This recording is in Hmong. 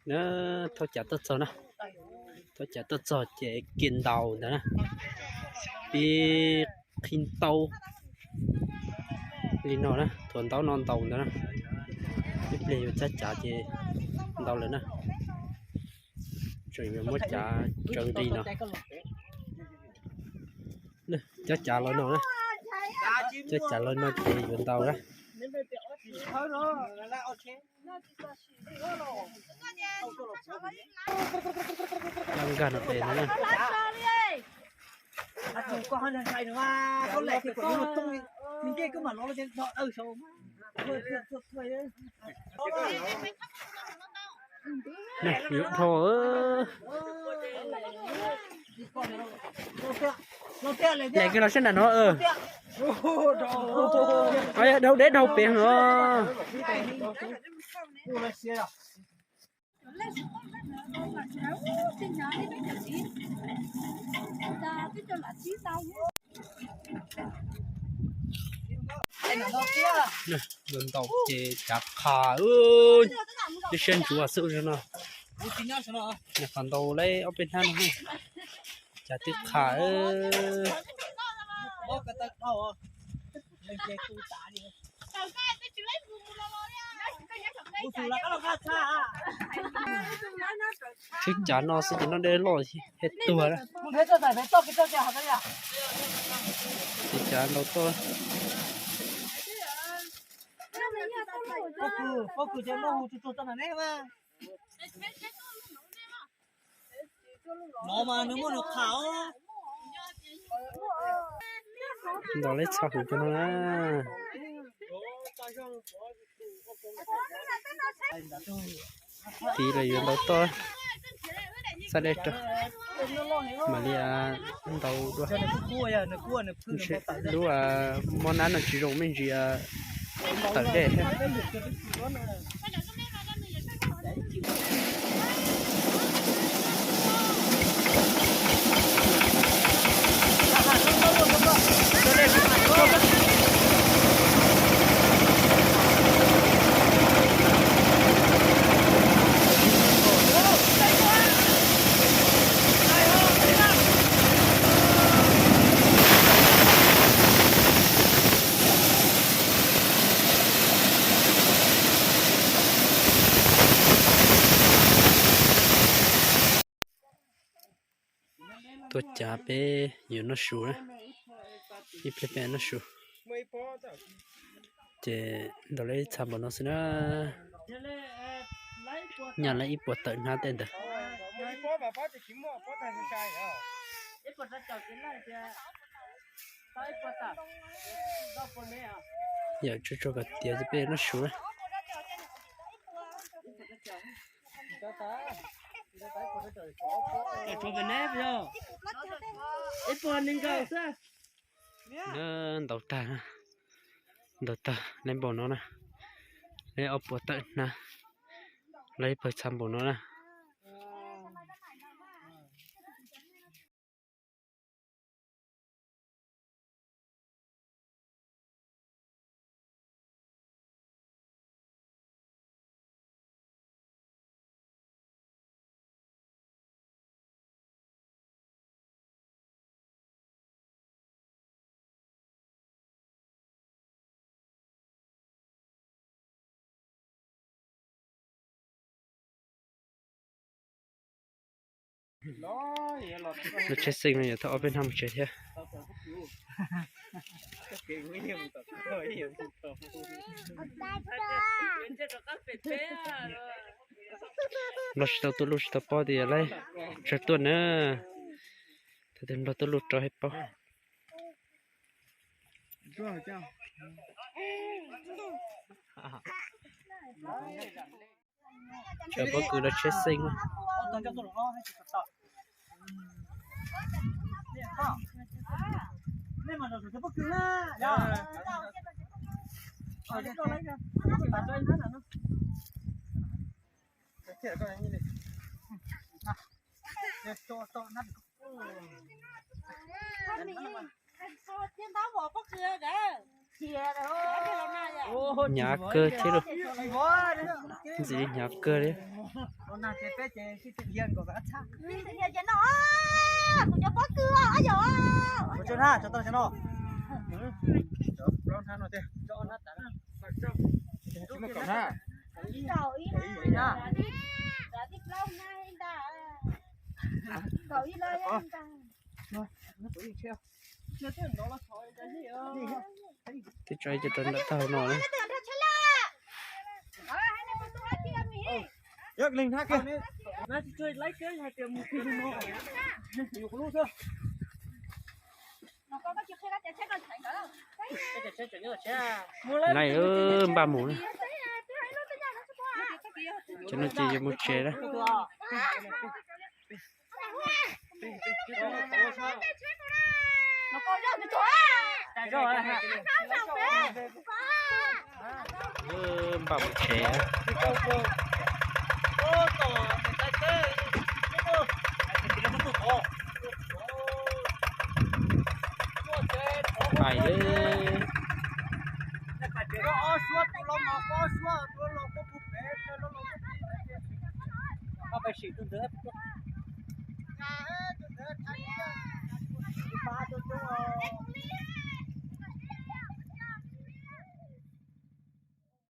Na, thauj cav tuaj txog na, thauj cav tuaj txog ces kiag ntaus ntawd na, pib qhib ntaub li no na, thuav ntaub no ntaus ntawd na, ib pliag yuav cab cav ces ntaus lawm na. Tseem yuav muab cav tsawv nqis no. Cab cav los no, cab cav los no ces yuav ntaus na. Cab nkag no pem no na. Yuav dhau. Lam kawg los sab nram no. Dhau deb dhau pem no. Ntaus ces cav qha, twb siab ntsuav xwb no. Nws qhov ntaus lawm ob peb hnab no, cav twb qha. Tshwj cav no xwb ces noj dej loj thiaj tuag. Ces cav ntaus toj. Ntaus lawm txhaj huv cov no na. Tiv los yuav ntaus toj, xab dej rau, mam li ntaus dua. Lub mob nab no tsis zoo me ntsis tawm dej thiab. Tuaj cav peb yuav noj su na, ib pliag peb noj su. Ces ntaus lawm txhaj npaum no xwb na, nyaj lawm ib puas tawm hnab tej ntawd. Yam tsuag tsuag kom tiav ces peb noj su na. Ntaus tag, ntaus tag lawm npaum no na, lawm ob puas tawm hnab, lawm ib puas txhaj npaum no na. Lub tsheb xeej no yuav tau ob peb hnab mus tsev thiab. Nplog tsis tau tuaj luj tsis tau pob tias lawm, tsawg tuaj na. Thaum twg Nplog tuaj luj rau thiaj paub. Cov pob kws no tsheb xeej. Hnyav kawg thiab lauj. Ntxim li hnyav kawg li. Twb tso ib co rau nram taub hau no na. Nai, npaj mus na. Cov no ces yuav mus tsev na. Npaj mus tsev. Pais lawm.